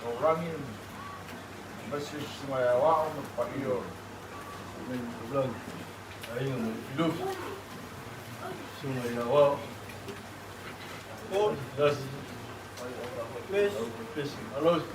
Taulagi, aemaise le Susuga i Aoao ma le paia o le Taulagi, Aiga ma le Filofi, Susuga i Aoao, Lasi, Pesi, Malosi.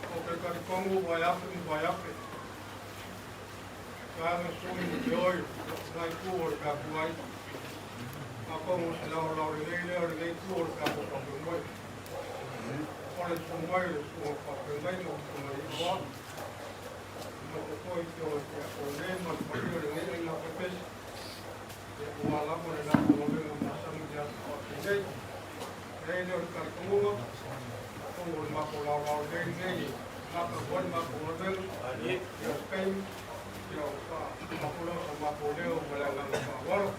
O ke kalikomu vaiafe ma vaiafe. Kaena sui ma te oi, na itu o le tapuai. Atonu o se laolao lelei lea o lenei itu o le tatou faamoemoe. O le susu mai o le susuga faafeagaiga o Susuga i Igoa, aemaise foi Afioga i Tiakono ma le paia o lenei aiga pepesi, aua lava le latou galuega masani i le aso faapenei. E i ai lea o le talitonuga, atonu o le matou laolao lelei lenei e amata atu ai le matou galuega, ia o se taimi, ia ona faaatu lea o so matou leo ma le agaga faaaloalo.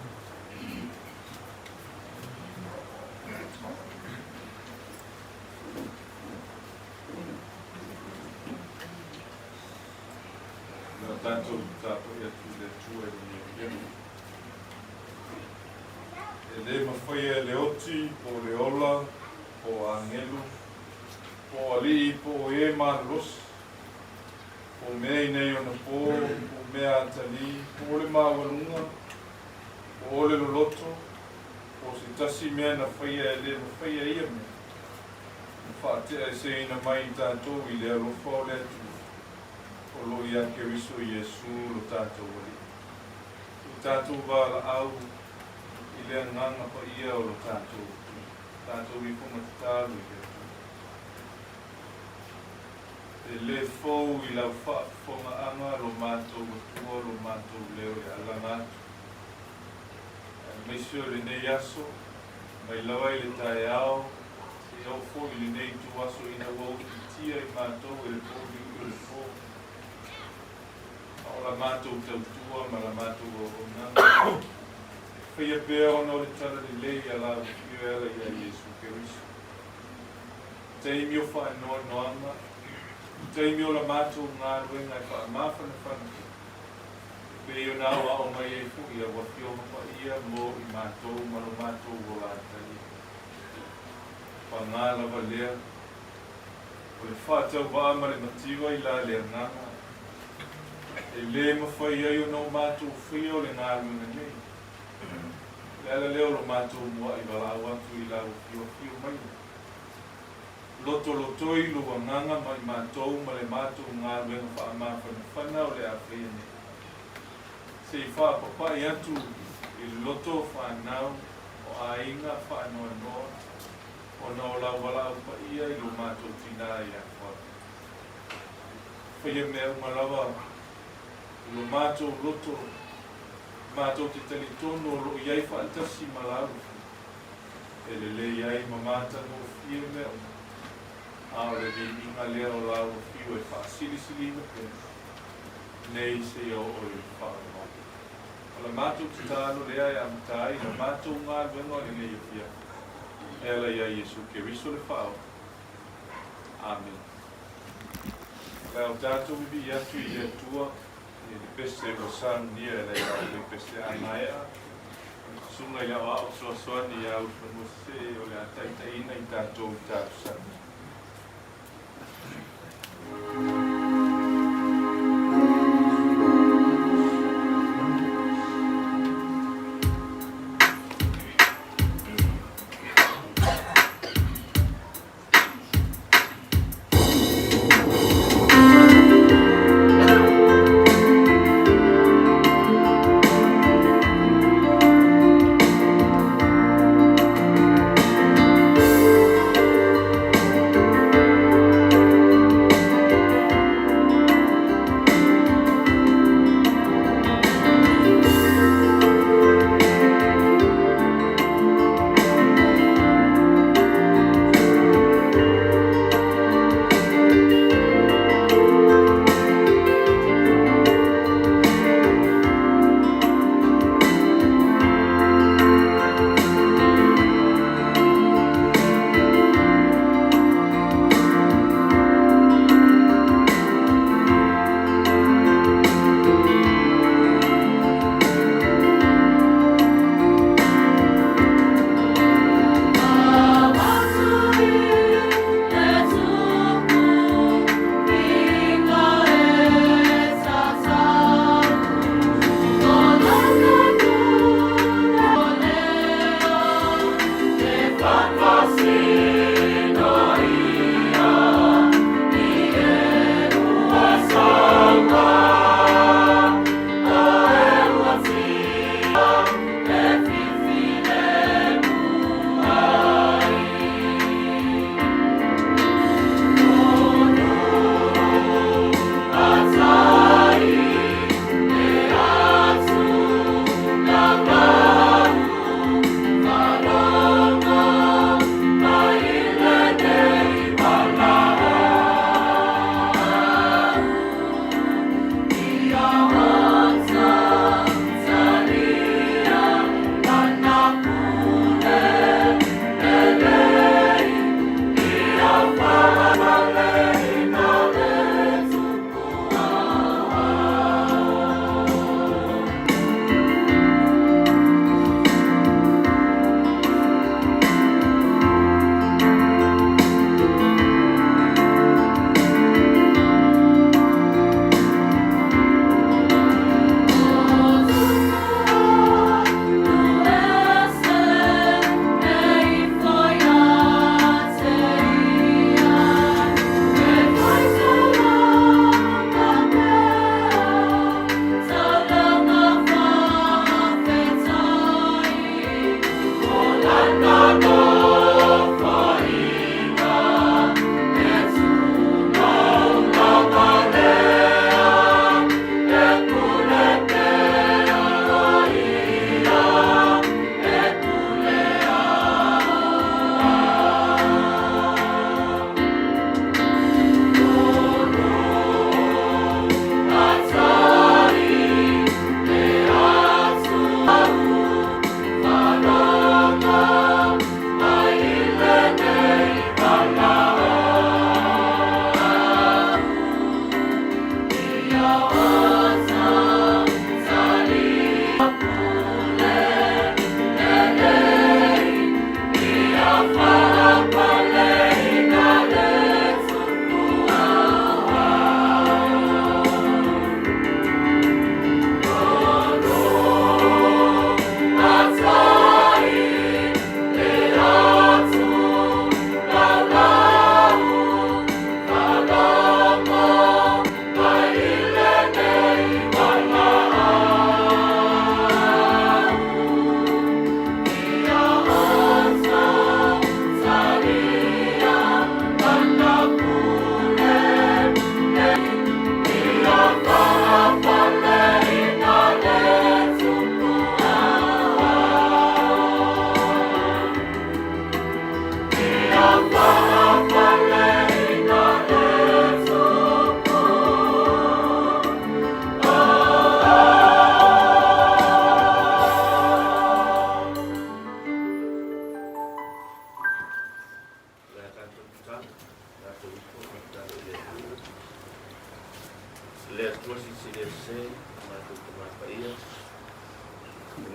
Na tatou tapuai atu i le Atua i lenei afiafi. E le mafaia e le oti, po o le ola, po o agelu, po o alii, po o e malolosi, po o mea i nei ona po, po o mea atalii, po o le maualuga, po o le loloto, po o se tasi mea na faia e le mafaia ia mea, na faateaeseina mai i tatou i le alofa o le Atua, o lo o ia Keriso Iesu lo tatou Alii. I tatou valaau i le agaga paia o lo tatou Atua, tatou ifo ma tatalo i le Atua. E le fou i lau faafofogaaga lo matou Atua lo matou leo e alaga atu. Aemaise o lenei aso, mai lava i le taeao, seia oo foi i lenei ituaso ina ua utitia i matou e le pouliuli o le po. A o la matou tautua ma la matou auaunaga, e faia pea ona o le talalelei a lau Afio e ala ia Iesu Keriso. I taimi o faanoanoaga, i taimi o la matou galuega e faamafanafana, e pei ona aoao mai ai foi au Afioga Paia mo i matou ma lo matou ola talia. Paga lava lea, o le faatauvaa ma le mativa i la le agaga, e le mafai ai ona o matou faia o le galuega nei. O le ala lea o lo matou mua'i valaau atu i lau afioafio maia. Lotolotoi lou agaga ma i matou ma le matou galuega faamafanafana o le a faia nei. Se i faapapa'i atu i le loto o fanau o aiga faanoanoa ona o lau valaau paia i lo matou tinā ia Fuata. Faia mea uma lava i lo matou loto matou te talitonu o lo o i ai faatasi ma lau e lelei ai ma matagofie mea uma, a o le viiga lea o lau afio e faasilisiliina pea nei seia oo i le faavavau. O la matou tatalo lea e amata ai la matou galuega o lenei afiafi, e ala iā Iesu Keriso le Faaola. Amene. O le a o tatou vivii atu i le Atua i le pese ua saunia e lai lau pese a maea, Susuga i le Aoao Fesoasoani ia Ulufanua Sese o le a taitaiina i tatou i talosaga.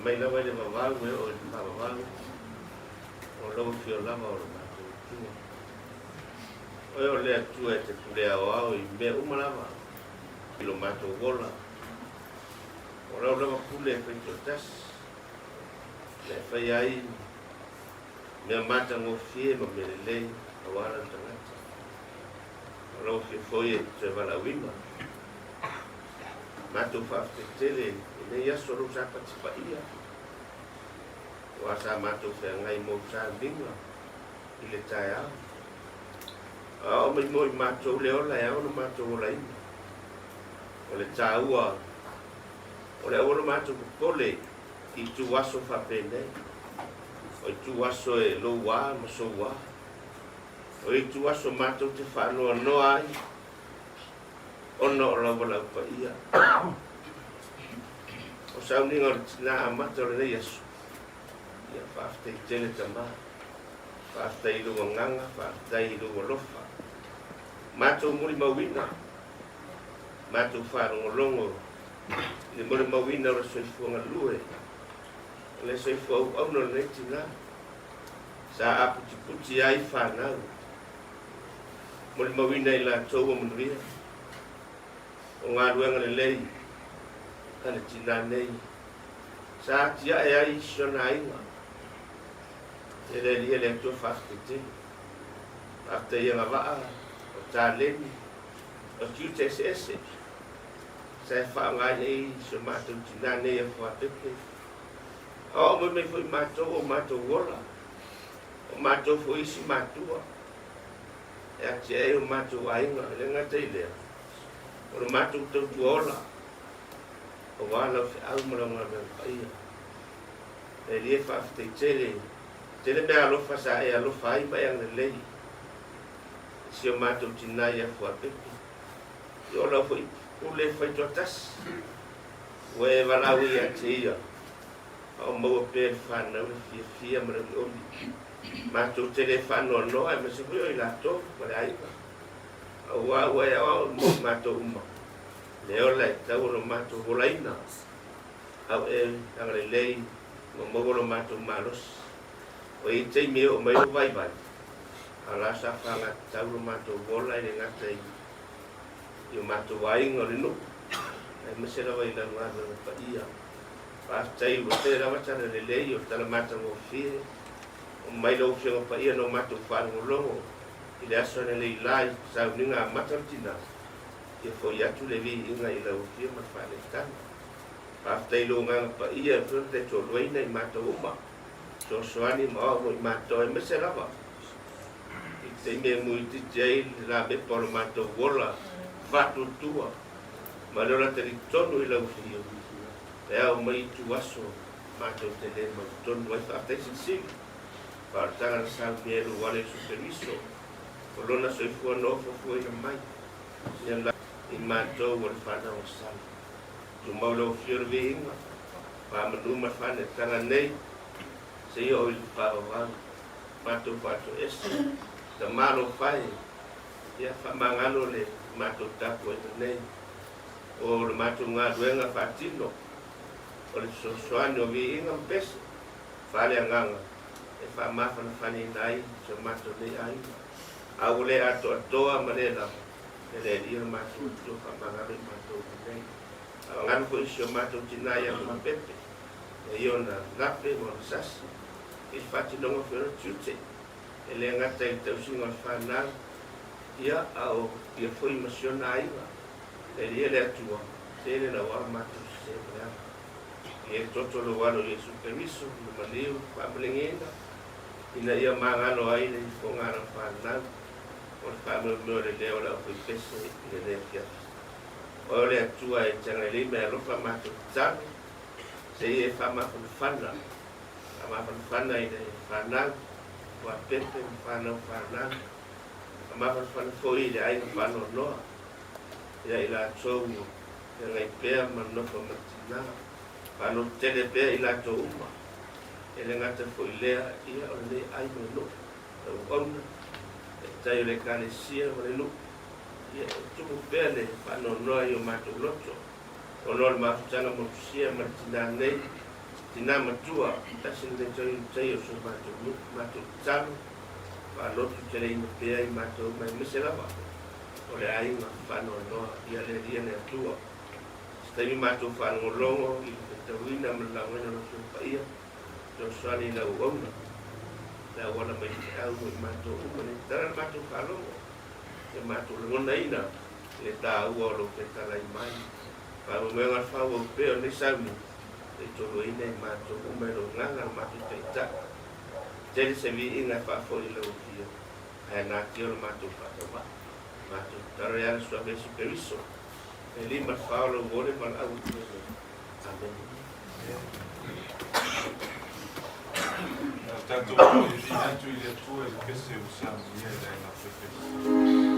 Mai lava i le vavau e oo i le faavavau, o lou afio lava o lo matou Atua. Oe o le Atua e te pule aoao i mea uma lava i lo matou ola. O lau lava pule e faitoatasi, na e faia ai mea matagofie ma mea lelei aua lau tagata. O lau afio foi e te toe valaauina. Matou faafetai tele i lenei aso o lou Sapati paia, aua sa matou feagai mo sauniga i le taeao. A oo mai mo i matou le ola e ao ona matou olaina. O le taua o le aua lo matou popole i itu aso faapenei, o itu aso e louā ma souā, o itu aso matou te faanoanoa ai ona o lau valaau paia. O sauniga o le tinā amata o lenei aso, ia faafetai tele Tamā. Faafetai i lou agaga, faafetai i lou alofa. Matou molimauina, matou faalogologo i le molimauina o le soifua galue, o le soifua auauna o lenei tinā. Sa aputiputi ai fanau, molimauina i latou ua manuia, o galuega lelei a le tinā nei. Sa atiae ai si ona aiga. E le Alii e le Atua faafetai tele. Faafetai i agavaa o taleni o tiute eseese sa e faaaoga ai nei si o matou tinā nei a Fuapepe. A oo mai mai foi matou o matou ola, o matou foi isi matua e atiae ai o matou aiga. E le gata i lea, o le matou tautua ola aua lau feau ma lau galuega paia. E le faafetai tele, tele mea alofa sa e alofa ai ma e agalelei i si o matou tinā ia Fuapepe. I o lau foi pule faitoatasi, ua e valaau ai ia te ia, a o maua pea e le fanau le fiafia ma le olioli. Matou te le faanoanoa aemaise foi o i latou ma le aiga, aua ua e aoao mo i matou uma le ola e tatau ona matou olaina. Au e agalelei ma maua lo matou malosi. Ua i ai taimi e oo mai lou vaivai, a o la sa faagatau lo matou ola e le gata i o matou aiga o le nuu, aemaise lava i lau galuega paia. Faafetai ua tele lava tala lelei o tala matagofie o mai lau Afioga paia na o matou faalogologo i le aso ananei la i sauniga amata o le tina, ia foi atu le viiga i lau Afioga ma le faaletanu. Faafetai i lou agaga paia e mafai ona taitoaluaina i matou uma, fesoasoani ma aoao mo i matou aemaise lava i le taimi e muititi ai le lamepa o lo matou ola faatuatua ma le ola talitonu i lau afio e ao mai itu aso matou te le mautonu ai. Faafetai silisili faaolataga na saunia e lou ala Iesu Keriso o lona soifua nofo fuaina mai ia i matou o le fanau a Sala. Tumau lau Afio le viiga, faamanu ma le faanetaga nei, seia oo i le faavavau, matou faatoese, tama alofa e, ia faamagalo le matou tapuaiga nei, o le matou galuega faatino, o le fesoasoani o viiga ma pese, faaleagaga e faamafanafanaina ai si o matou nei aiga. A ua le atoatoa ma le lava, e le Alii o le matou Atua faamagalo i matou uma nei. Faamagalo foi si o matou tinā ia Fuapepe, e i ona lape ma ona sasi, i le faatinoga foi o ona tiute, e le gata i le tausiga o le fanau, ia, a o ia foi ma si ona aiga. E Alii e le Atua, tele lau a matou sese ma le ava. Ia e toto lou Alo Iesu Keriso, le maliu faamalegiina, ina ia magalo ai le ifoga a lau fanau, o le faamoemoe o le leo o le aufaipese i lenei afiafi. Oe o le Atua e te agalelei ma e alofa matou tatalo, seia e faamafanafana, faamafanafana i le fanau, ua pepe ma fanau fanau, faamafanafana foi i le aiga faanoanoa, ia i latou e agai pea ma nofo ma le tina, faalototele pea i latou uma, e le gata foi i lea, ia o lenei ai ma le nuu, le auauna, e tai o le Ekalesia ma le nuu, ia e tumu pea le faanoanoa i o matou loto, ona o le mafutaga motusia ma le tinā nei, Tinā matua, tasi lenei tauimatai o so matou nuu, matou tatalo, faalototeleina pea i matou uma aemaise lava o le aiga faanoanoa ia le Alii le Atua. Se taimi matou faalogologo i le fetauina ma le laugaina o lau Afioga Paia, fesoasoani i lau auauna, le auala mai feau mo i matou uma nei. Tatala le matou faalogo, ia matou lagonaina le taua o lou fetalai mai. Faamoemoega le faaauau pea o lenei sauni e toluaina i matou uma e lou agaga le matou Taitai. Tele se viiga e faafoi i lau Afio, ae natia o le matou faatauvaa. Matou tatalo ia le Suafa Iesu Keriso, e lima le fa o lou ole ma le au atu nei. Amene. A tatou faaiuina atu i le Atua i le pese ua saunia e le Aiga Faifaipea.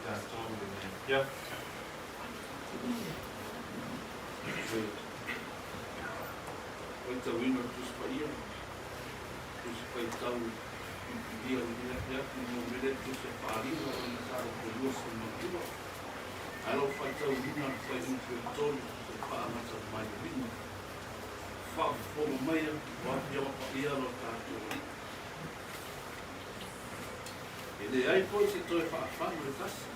tatou i lenei afiafi. Faitauina le Tusi Paia, Tusi Faitau Filifilia i lenei afiafi, numera le Tusi a Faaaliga o le Mataupu e 22, ae o lo o faitauina le fuaiupu e 3 seia faaamata mai le 5. Faafofoga maia, o Afioga Paia lo tatou Alii. E leai foi se toe faafagu e tasi.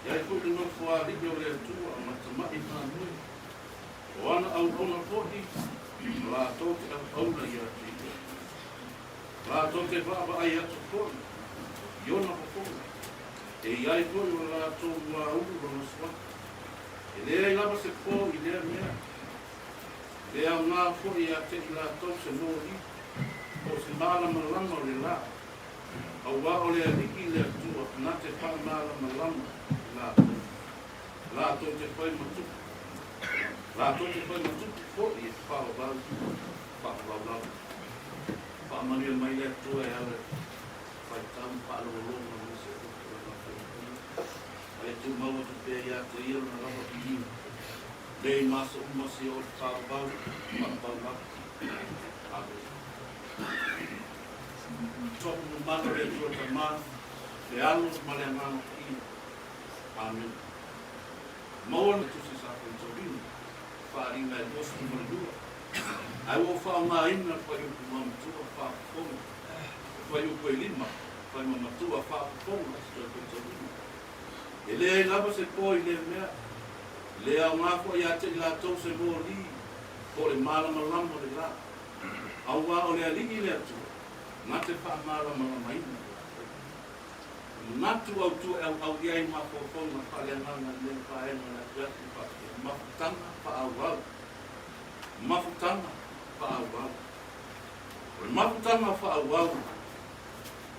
E ai foi le Nofoalii o le Atua ma Tama'i Mamoe. O ana auauna foi, o latou te auauna ia te ia. Latou te vaavaai atu foi i ona fofoga, e i ai foi o latou muaulu lona suafa. E leai lava se po i lea mea. E le aoga foi ia te i latou se moli, po o se malamalama o le la, auā o le Alii le Atua na te faamalamalama i latou. Latou te fai ma tupu, latou te fai ma tupu foi e faavavau, faavavau lava. Faamanuia mai le Atua e ala i faitau ma faalogologo aemaise foi o lana Afioga Paia. A ia tumau atu pea ia te ia lona lava viiga, nei ma aso uma seia oo i le faavavau, faavavau lava. Amene. Topu mamalu le Atua Tama, le Alo ma le Agaga Paia. Amene. Maua le tusi sa faitauina, faaaliga e 22, ae ua ou faaaogaina le fuaiupu mamatua faafofoga, le fuaiupu e 5, faimamatua faafofoga se toe faitauina. E leai lava se po i lea mea, e le aoga foi ia te i latou se moli po o le malamalama o le la, auā o le Alii le Atua na te faamalamalamaina i latou. Manatu autu e auau i ai mafaufauga faaleagaga i lea vaega o le afiafi faapea, mafutaga faaauau, mafutaga faaauau. O le mafutaga faaauau, o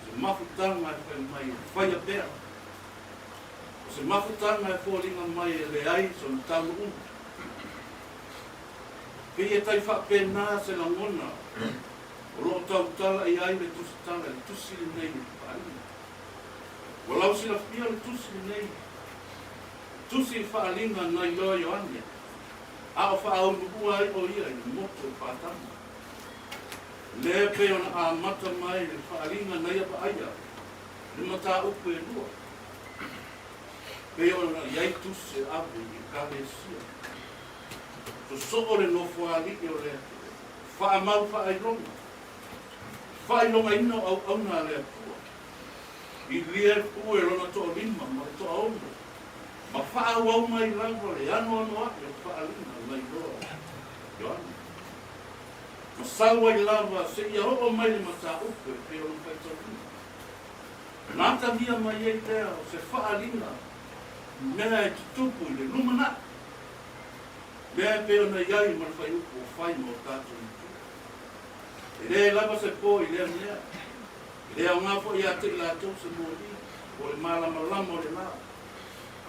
se mafutaga e fai mai e faia pea. O se mafutaga e foliga mai e leai sona taunuuga. Pei e tai faapena se lagona o lo o tautala i ai le tusitala i le tusi lenei o le Faaaliga. Ua lausilafia le tusi lenei, tusi faaaliga nai loa Ioane, a o faauluua ai o ia i le motu o Patamo. Lea pei ona amata mai le faaaliga na ia vaaia le mataupu e lua, pei ona i ai tusi e ave i Ekalesia. Sosoo le nofoalii o le Atua. Faamau faailoga, faailogaina o auauna a le Atua, i lia e pu e lona toalima ma le toaono, ma faaauau mai lava le anoanoaʻi o faaaliga nai loa Ioane, ma sau ai lava seia oo mai le mataupu e pei ona faitauina. Na atagia mai ai lea o se faaaliga mea e tutupu i le lumanai. Mea e pei ona i ai ma le fuaiupu o fai ma o tatou matua. E leai lava se po i lea mea, e le aoga foi ia te i latou se moli, po o le malamalama o le la,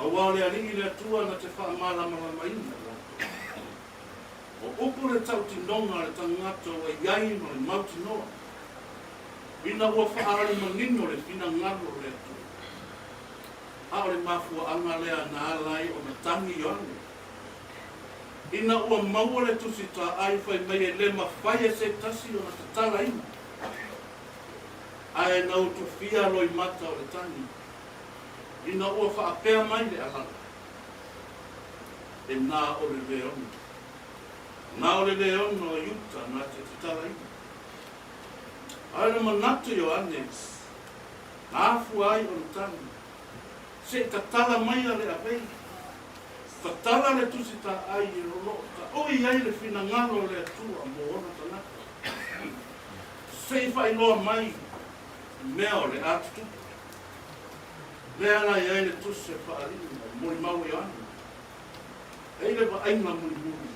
auā o le Alii le Atua na te faamalamalamaina i latou. O upu le tautinoga a le tagata ua i ai ma le mautinoa, ina ua faaali manino le finagalo o le Atua. A o le mafuaaga lea na ala ai ona tagi Ioane. Ina ua maua le Tusi Taai fai mai e le mafai e se tasi ona tatalaina, ae na utufia loimata o le tagi, ina ua faapea mai le alala, E na o le leona, na o le leona o Iuta na te tatalaina. A o le manatu Ioane, na afua ai ona tagi, Se i tatala maia le avei. Tatala le Tusi Taai e o lo o taoi ai le finagalo o le Atua mo ona tagata. Se i faailoa mai mea o le a tutupu. Lea la i ai le Tusi a Faalii ma Molimau Ioane. E i le vaaiga mulimuli,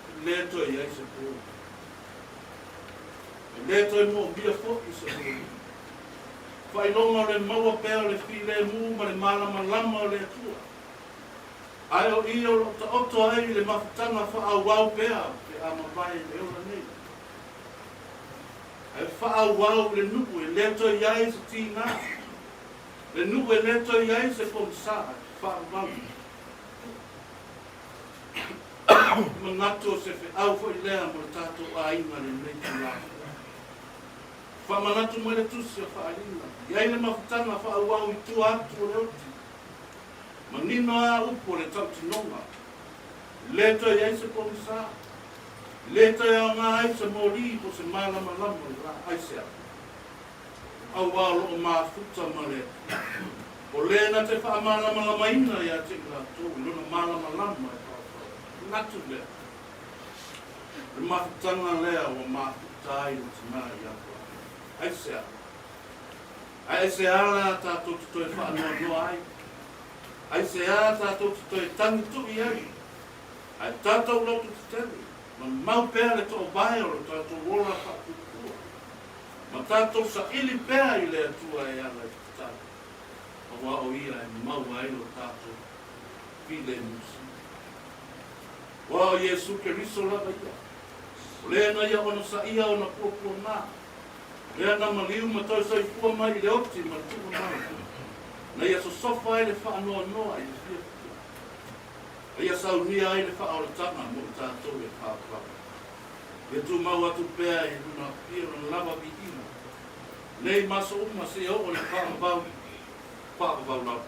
e le toe i ai se po. E le toe moomia foi se moli. Faailoga o le maua pea o le filemu ma le malamalama o le Atua. Ae o i o lo o taoto ai le mafutaga faaauau pea pe a mavae le ola nei. Ae faaauau le nuu e le toe i ai se tiga. Le nuu e lē toe i ai se pogisa e faavavau. Manatu o se feau foi lea mo le tatou aiga i lenei itula. Faamanatu mai le Tusi o Faaaliga, i ai le mafutaga faaauau i tua atu o le oti. Manino a upu o le tautinoga, e lē toe i ai se pogisa, e lē toe aoga ai se moli po o se malamalama o le la. Aisea? Auā o lo o mafuta ma le Atua. O le na te faamalamalamaina ia te i latou i lona malamalama e paopao. Manatu lea, o le mafutaga lea ua mafuta ai le tina i Aperahama. Aisea? Ae aisea la tatou te toe faanoanoa ai? Aisea tatou te toe tagituʻi ai? Ae tatou loto tetele, ma mau pea le toovae o lo tatou ola faapuupua, ma tatou saili pea i le Atua e ala i le tatalo, auā o Ia e maua ai lo tatou filemu sili. Auā o Iesu Keriso lava ia, o le na ia onosaia ona puapuaga, lea na maliu ma toe soifua mai i le oti ma le tuumau, na ia sosofa ai le faanoanoa i le fiafia, ma ia saunia ai le faaolataga mo i tatou e faavavau. Ia tumau atu pea i luna i ona lava viiga, nei ma aso uma seia oo i le faavavau, faavavau lava.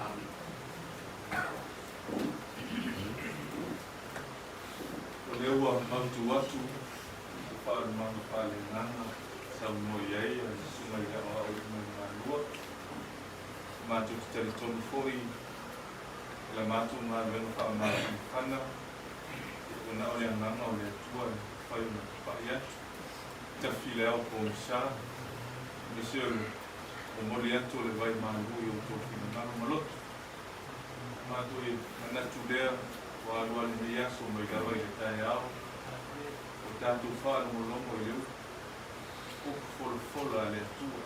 Amene. O lea ua mautu atu se faalumaga faaleagaga saunoa i ai le Susuga i le Aoao i Manumalua. Matou te talitonu foi i la matou galuega faamafanafana ona o le agaga o le Atua e mafai ona papai atu, tafi le ao pogisa, aemaise o le momoli atu o le vai malu i outou finagalo ma loto. Matou e manatu lea ua alu lava lenei aso mai lava i le taeao o tatou faalogologo i le upu folafola a le Atua.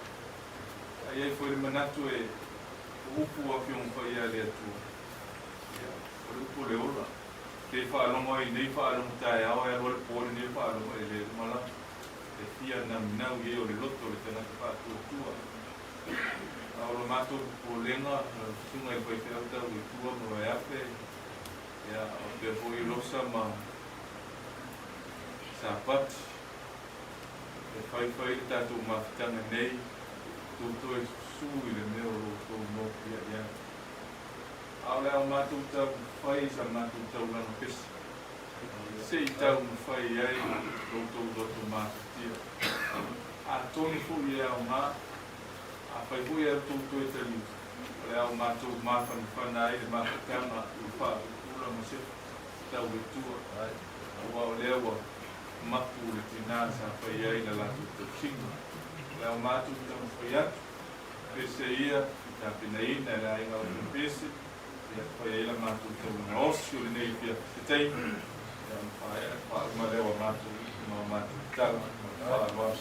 A i ai foi le manatu e o upu Afioga Paia a le Atua, ia, o le upu o le ola. Te faalogo ai i nei faalogo taeao e alu a le po lenei faalogo e le uma lava. E fia naunau i ai o le loto o le tagata faatuatua. A o lo matou popolega, lau susuga i le faifeau tau i tua ma Vaeape, ia, faapea foi Losa ma Sapati, e faifai le tatou mafutaga nei, tou toe susu i le mea o lo outou nopiai ai. A o le a matou taumafai i sa matou taulaga pese, se i taumafai ai lo outou loto mafatia. Atonu foi e aoga, afai foi e outou toe taliu, o le a o matou mafanafana ai le mafutaga i le faapupula ma se tau i tua, aua o lea ua mapu le tina sa fai ai la latou tausiga. O le a o matou taumafai atu, pese ia i tapenaina e le aiga o Pese, ia fai ai la matou taulaga osi o lenei afiafi se taimi, ia ona faauma lea o a matou upu ma a matou tala ma le faaaloalo.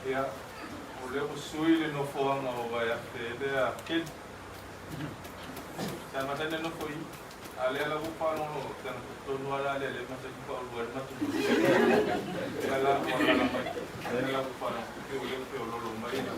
Ia, o lea ua sui le nofoaga o Vaiafe e lea Keli. Sa masani ona nofo i i, a o lea la ua ou faalogologo, tagata tonu lava la lea o lea e masani ona faaulu ai le matou nuu. O lea la ua alaala mai, lea la ua ou faalogologo, pei o lea ua feoloolo mai le…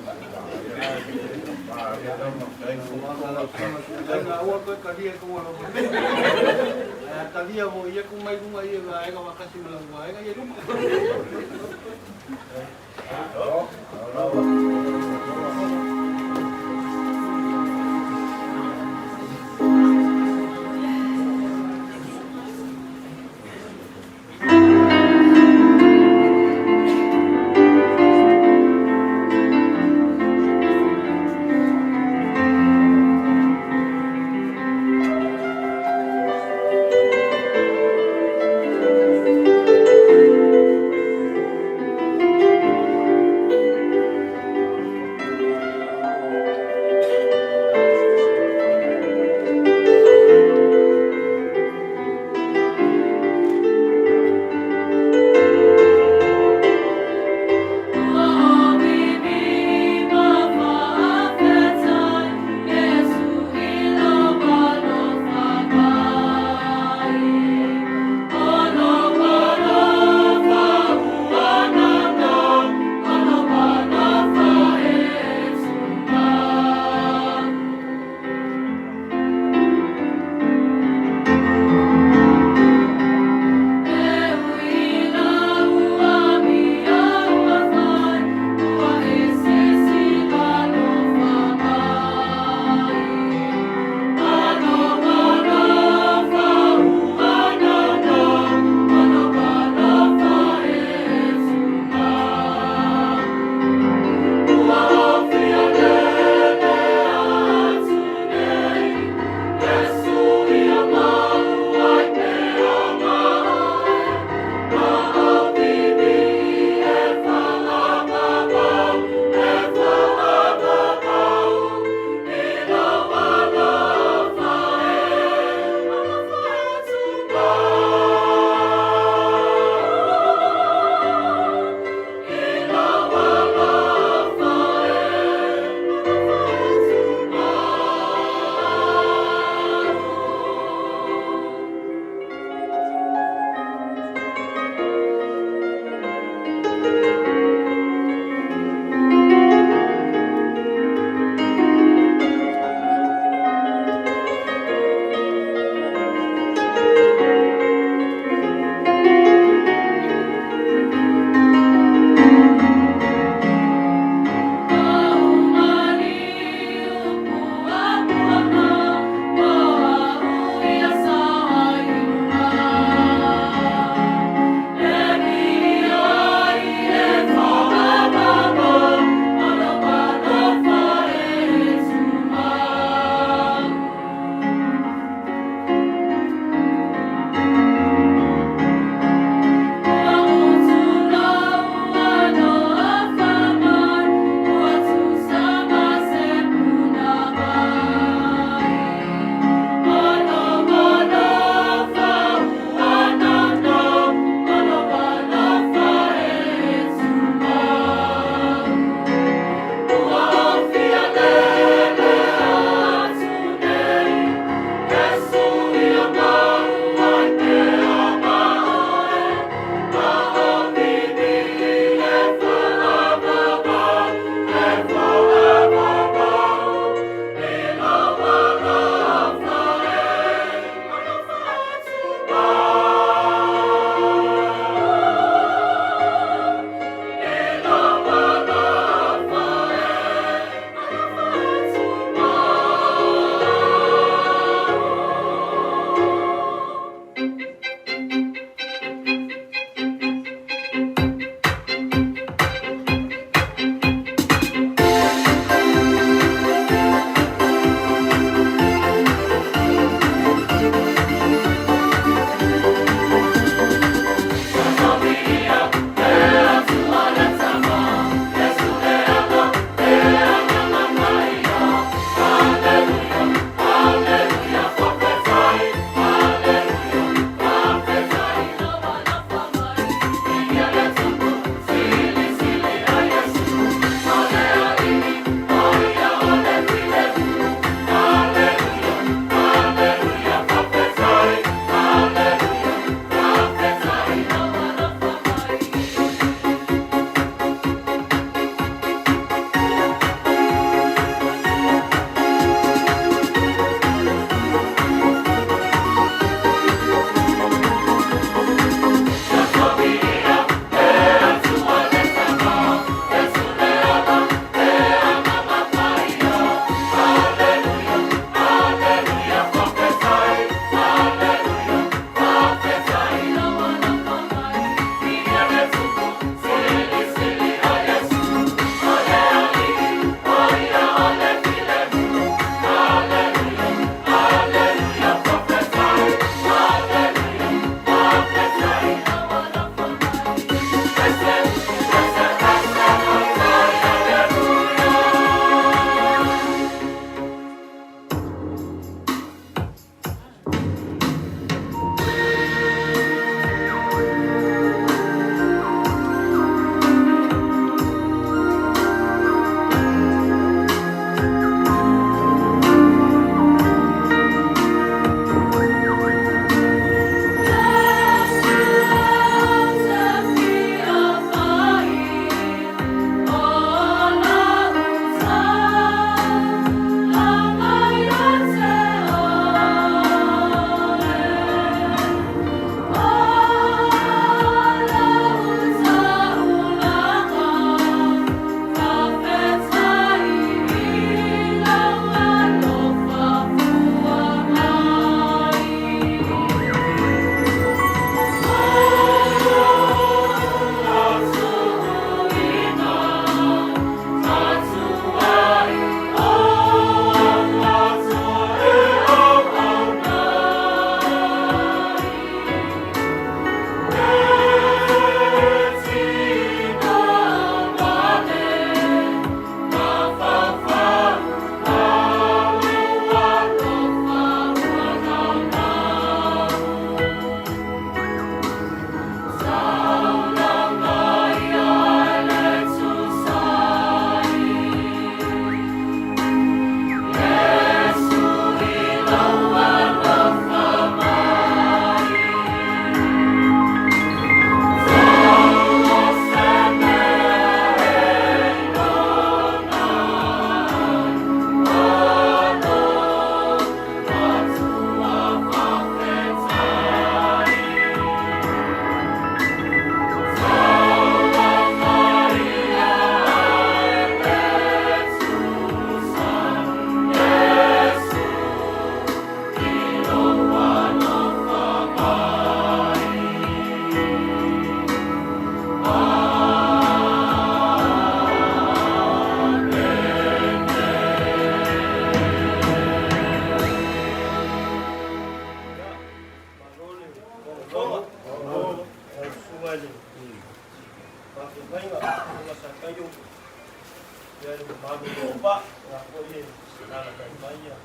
Ia le mamalu o Lopa, la foi e alalatai mai ia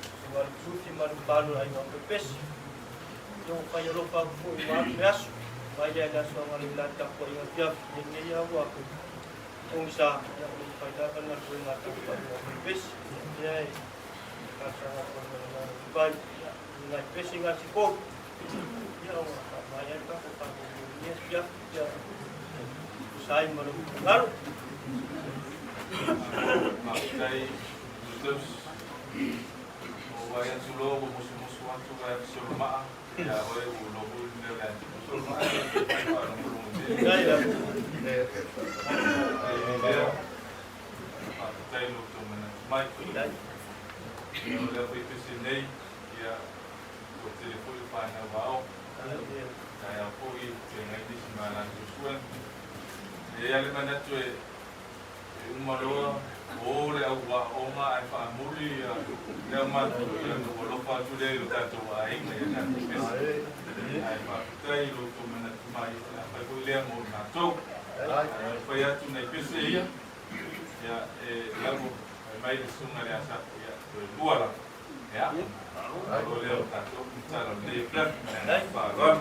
Susuga le Sufi ma le mamalu o le aiga o Pepesi. Ia ua fai alofa atu foi ua alu le aso, mai lea i le aso agalelei la le tapuaiga afiafi, ia lenei lava ua ogisa, ia o le fai lava le galuega a le tapuaiga o Pepesi. Ia lea e talosaga atu ai ma le agaga vaivai, ia nai pese gasifou, ia ua faamaea ai le tatou faamoemoe i lenei afiafi, ia tusa ai ma lou finagalo. Faafetai Joseph. Ua vaai atu loa ua musumusu atu ae fesolomaa ia oe ua iloa foi le mea o le a tupu. Solomaa e fai faalogologo tele. Ai lea, faafetai lo outou manatu mai. Ia o lea foi pese nei, ia ua tele foi le fanau aoga. Taeao foi feagai nisi ma latou suega. E i ai le manatu e E uma loa, o le au aoaoga ae faamuli le au matutua, ia ona ua alofa atu lea i lo tatou aiga ia tatou pese. Ae faafetai i lo outou manatu mai, o le a fai foi lea mo i matou. Ae fai atu nai pese ia, ia e lavo fai mai le susuga i le Asafu, ia toe lua lava. Ia, ona malo lea o tatou tala o lenei afiafi. Ma le agaga faaaloalo.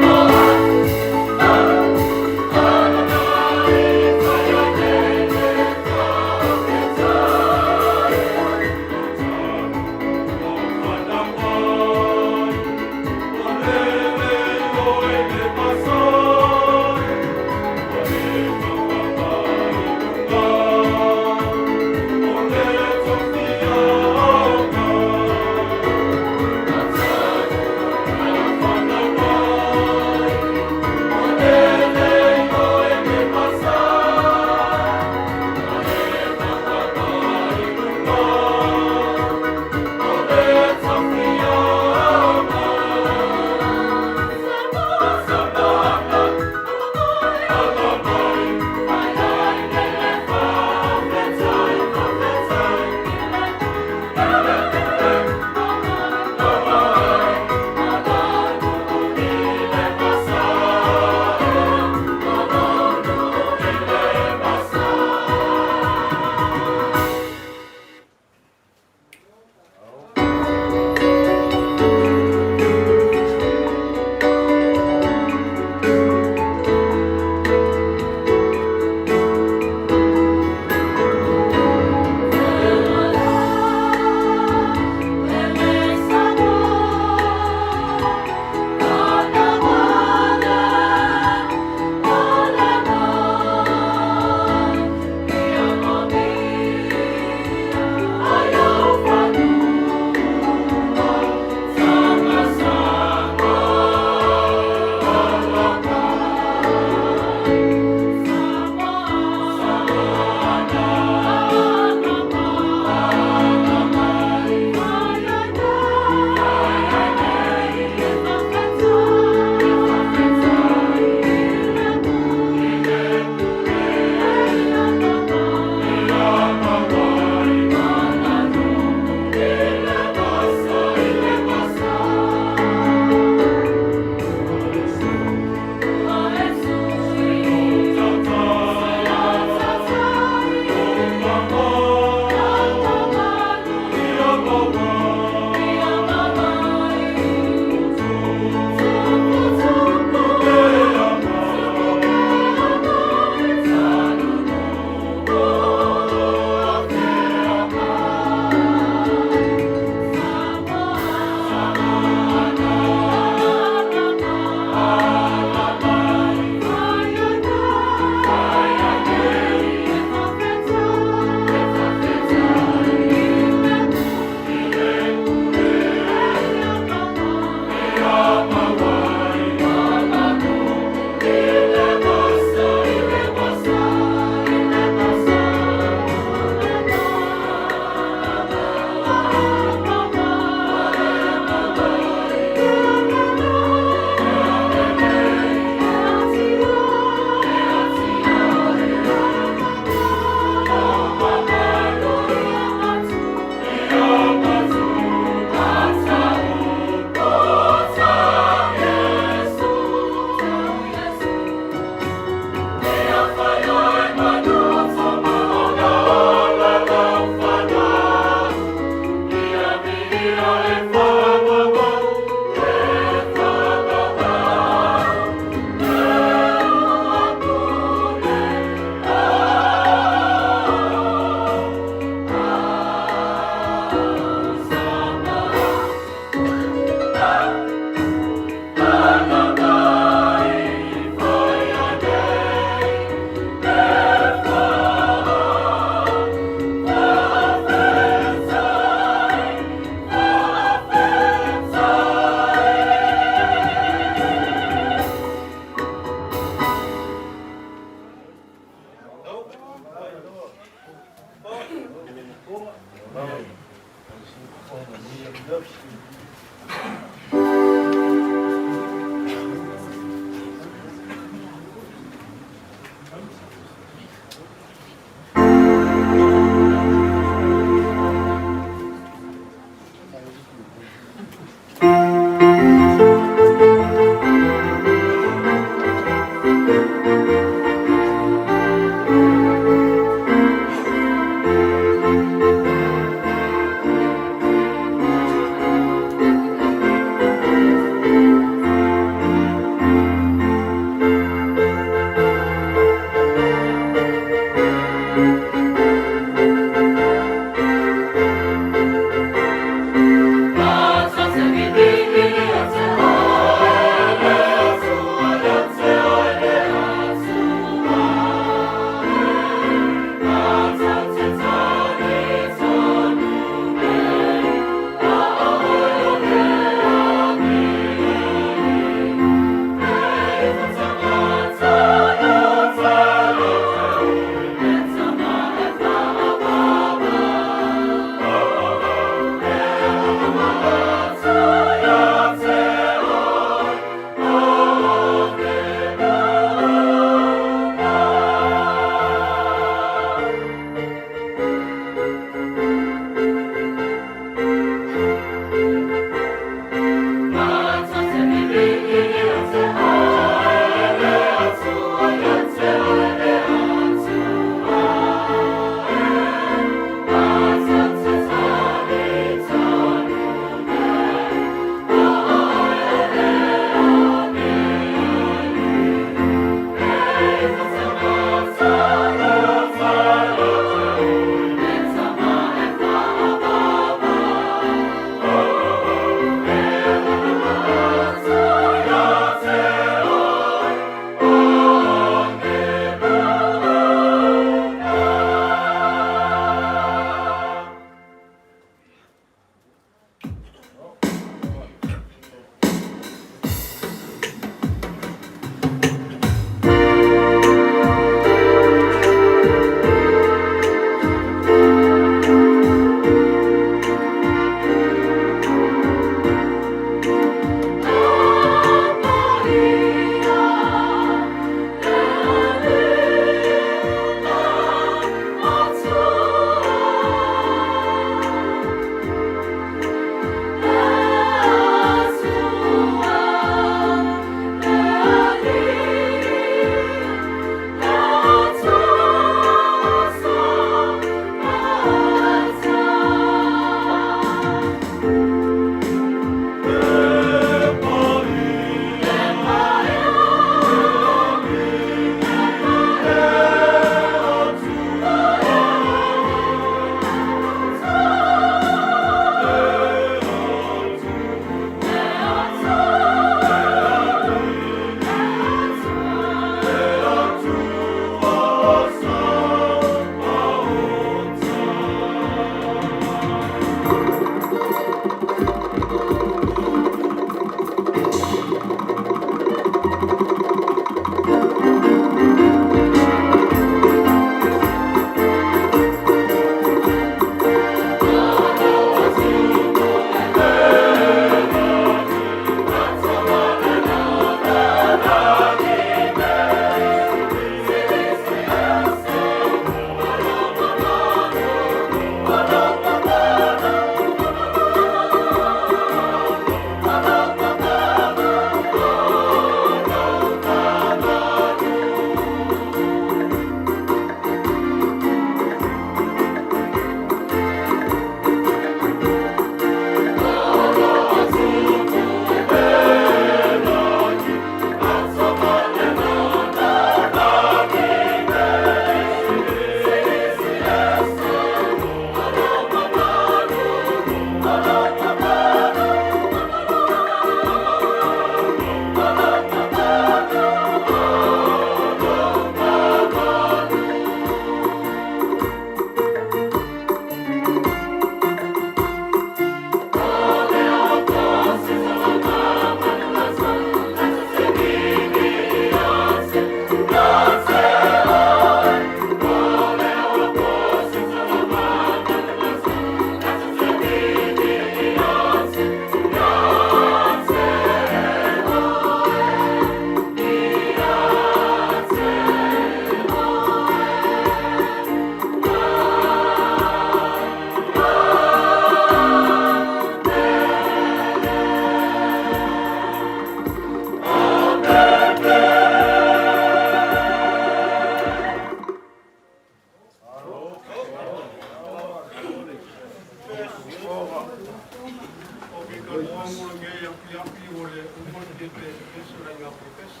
le uma le tiute pesepese o le aiga pepese.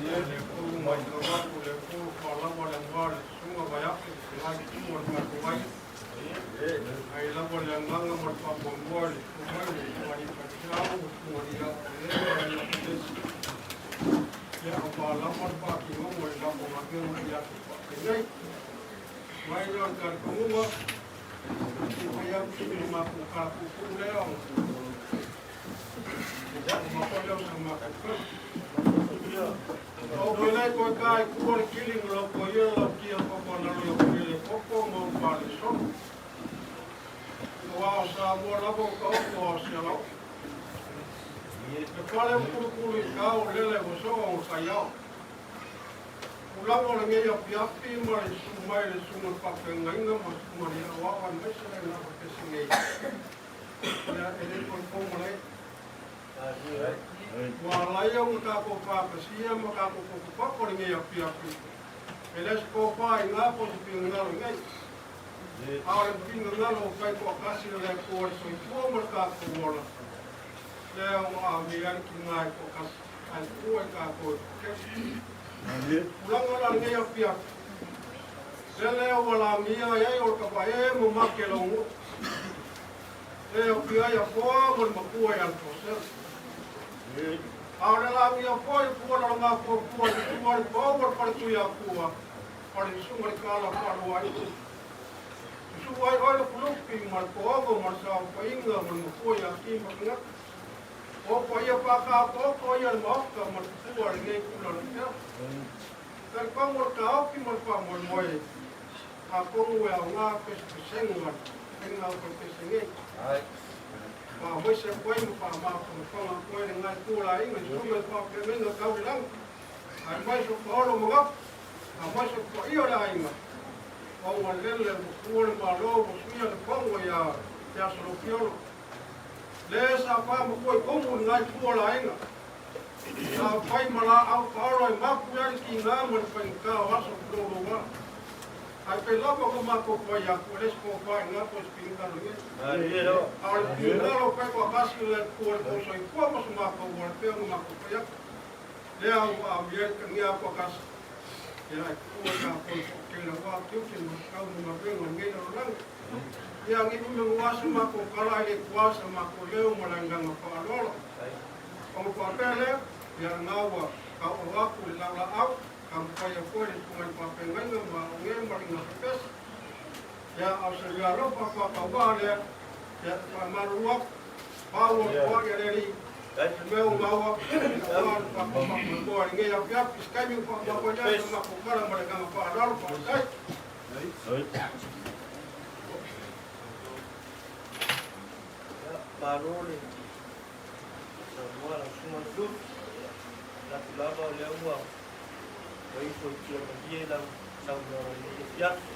Le kou mai tau atu le kou fa'alaua le augā le susuga Vaiafe fetalai tumu o le tatou ai. Ai lava le agaga ma le faamuamua i le susu mai o le susuga alii faifeau ma susuga alii aoaolega o le aiga pepese. Ia a fa'alava le faatinoga o le latou galuega ia te fa'afegai. Mai lea o le talitonuga, se i fai atu si matou tala puupuu lea ona uma foi lea o sa matou. O pele koe ka i kua le kili ngalo ko ia lau tia papa nalo ia pele koko mau pale solo. O ao sa mua lava o ka oko o se lau. E pale mkulu i ka o lele o so o ka iao. Ulaga o lenei afiafi ma le susu mai le susuga i le faafeagaiga ma le susuga i le aoao aemaise le aiga pepesi nei. Ia e le toe po malae. Ua ala ai ona tatou faatasia ma tatou totopapo i lenei afiafi. E le se tofa i ina po o se finagalo i nei. A o le finagalo o fai toatasi o le Atua le soifua ma le tatou ola, lea ua amia ai le tiga e toatasi, ae tua i tatou e toatele. Tulaga la lenei afiafi, lele ua lagia ai ai o le tavae ma make launu'u. E aofia ai Afoa ma le matua ia Aletoasela. A o le lagia foi o Pualalogafuafua i le tua o le pau o le Faletuiatua, o le susuga i le Tala Faaluaina. Susu ai oe Lufilufi ma le Toago ma le Saofaiga ma le matua ia Tima Tagata. O paia faataotooto ia le Maota ma le tupua i lenei tula o le afiafi. Talitonu o le taofi ma le faamoemoe, atonu e aoga pesepesega o le faiga o pepese nei. Faamaise atu ai ma faamafanafana atu ai lenei itu o le aiga i susuga i faafeagaiga tau i lagi, aemaise o paolo manatu, aemaise o paia o le aiga, ona lele ua tua le Malo ua suia le fono ia te Aso Lofiolo. Le sa faamatua i komu i lenei itu o le aiga. Sa fai ma laau paolo e mapu ai le tiga ma le faigata o aso pulouloua. Ae pei lava ona matou fai atu, e le se tofa i ina po o se finagalo i nei. A o le finagalo o faitoatasi o le Atua i le tou soifua ma so matou ola, e pei ona matou fai atu. Lea ua amia ai le tagia toatasi, ia e tuua i tatou i toatele aua tiute ma tatau ma galuega o lenei lalolagi. Ia ne i umi aua se matou tala ae le tua sa matou leo ma le agaga faaaloalo. Ona faapea lea, ia na ua tauau atu i le laulaau, taumafai atu ai le susuga i le faafeagaiga ma aoge ma le pepesi. Ia, a o se mea alofa faatauvaa lea, ia e faamalulu atu, pau o le foai a le Alii, se mea ua maua, aua le faamoemoe i lenei afiafi, se taimi ua faamaua ai lea sa matou tala ma le agaga faaaloalo, faafetai. Malo le saunoa lau susuga Lufilufi. Manatu lava o lea ua ifo i tia malie lau saunoaga i lenei afiafi.